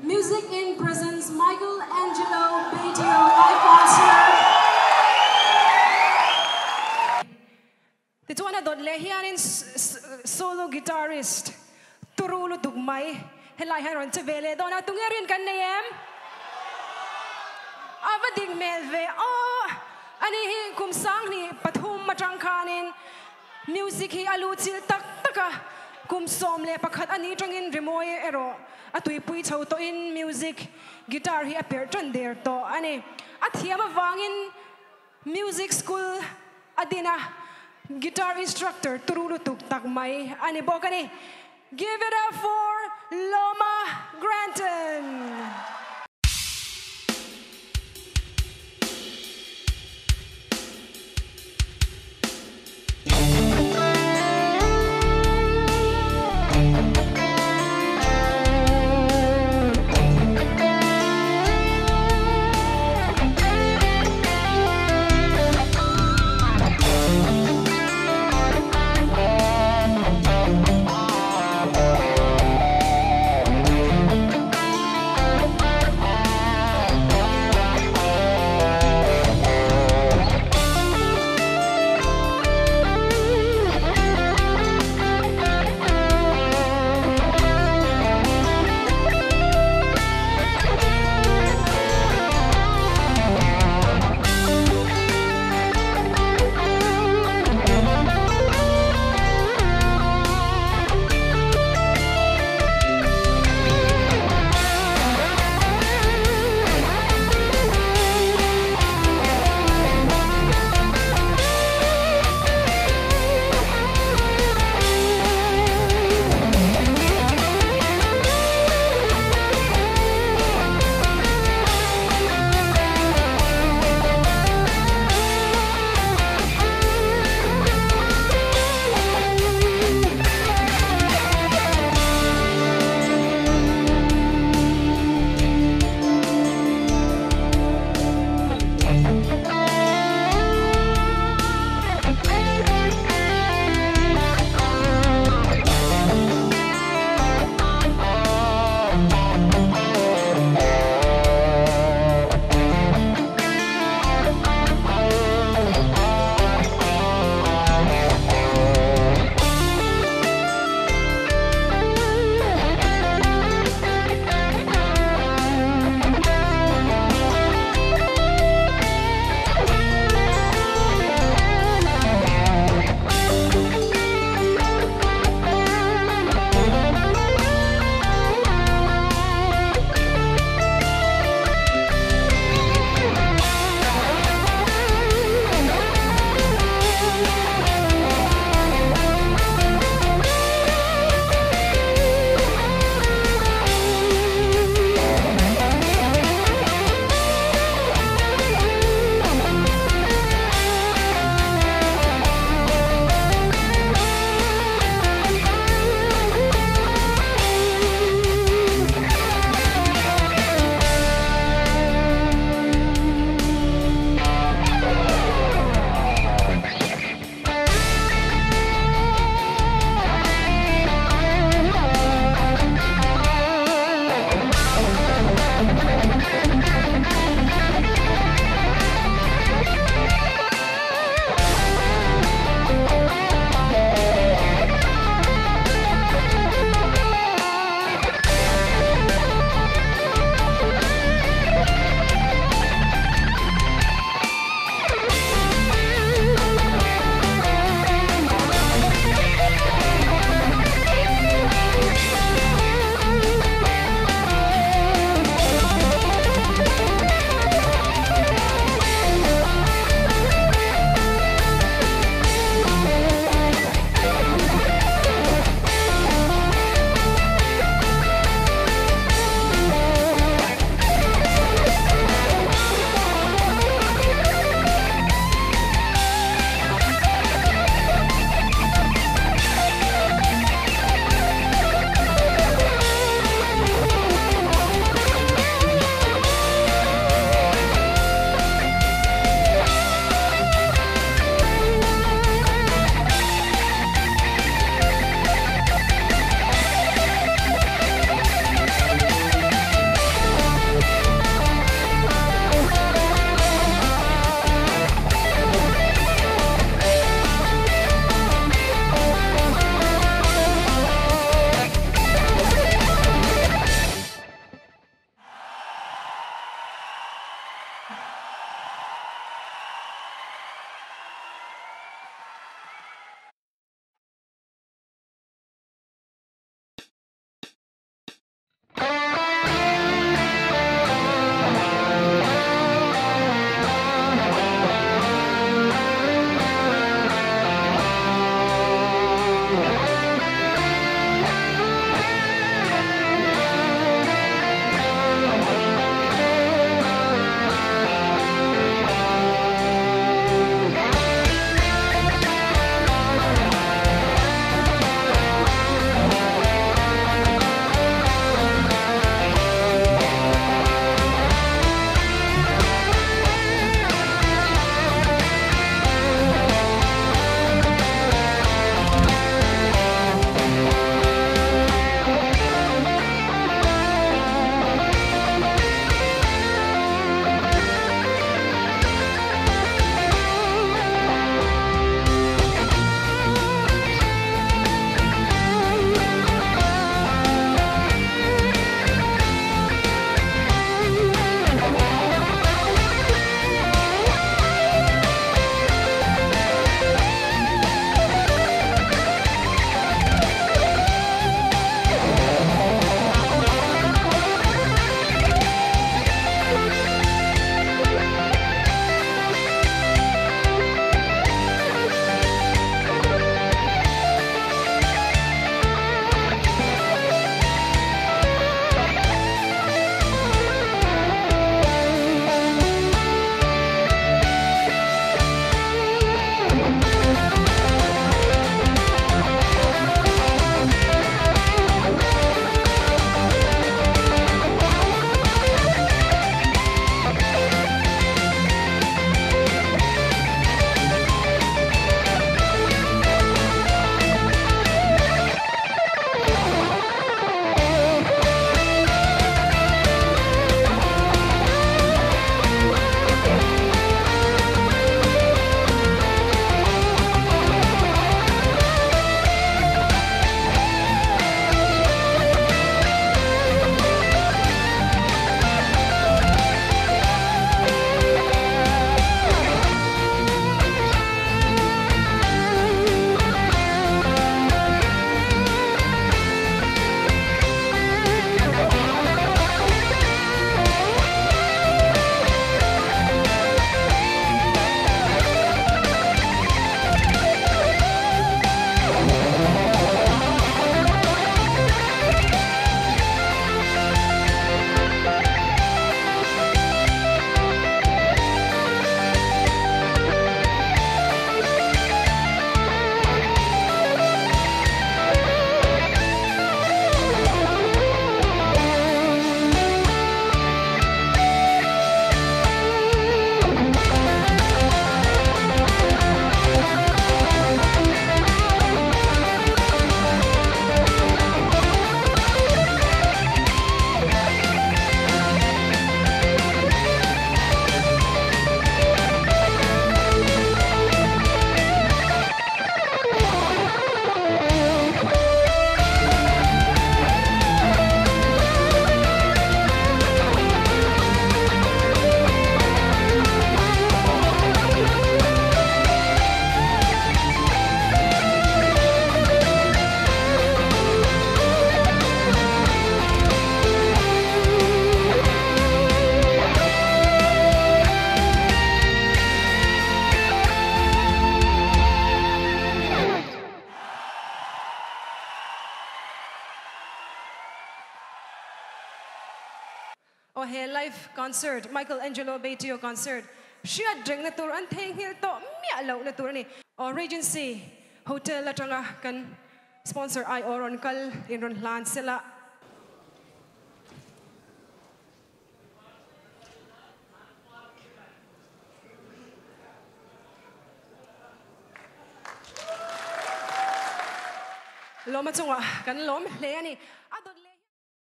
Music In presents Michael Angelo Batio live concert. Tichuan a dawt leh hianin solo guitarist turu lutuk mai helai hian rawn che ve leh dawn a, tunge rin kan nei em? A va dik hmel ve aw! Ani hi kum sanghnih pathum atang khanin music hi a luh chilh tak tak a, kum 11 a nih tangin rimawi erawh a tuipui chho tawhin music guitar hi a perh tan der tawh a ni. A thiam avangin Music school a din a, guitar instructor turu lutuk tak mai a ni bawk a ni. Give it up for Lawma Granton! Aw he live concert, Michael Angelo Batio concert hriat rengna tur an theihnghilh tawh miah lohna tur a ni. Aw Regency Hotel atanga kan sponsor ai aw rawn kal in rawn hlan sela. Lawma chungah kan lawm hle a ni.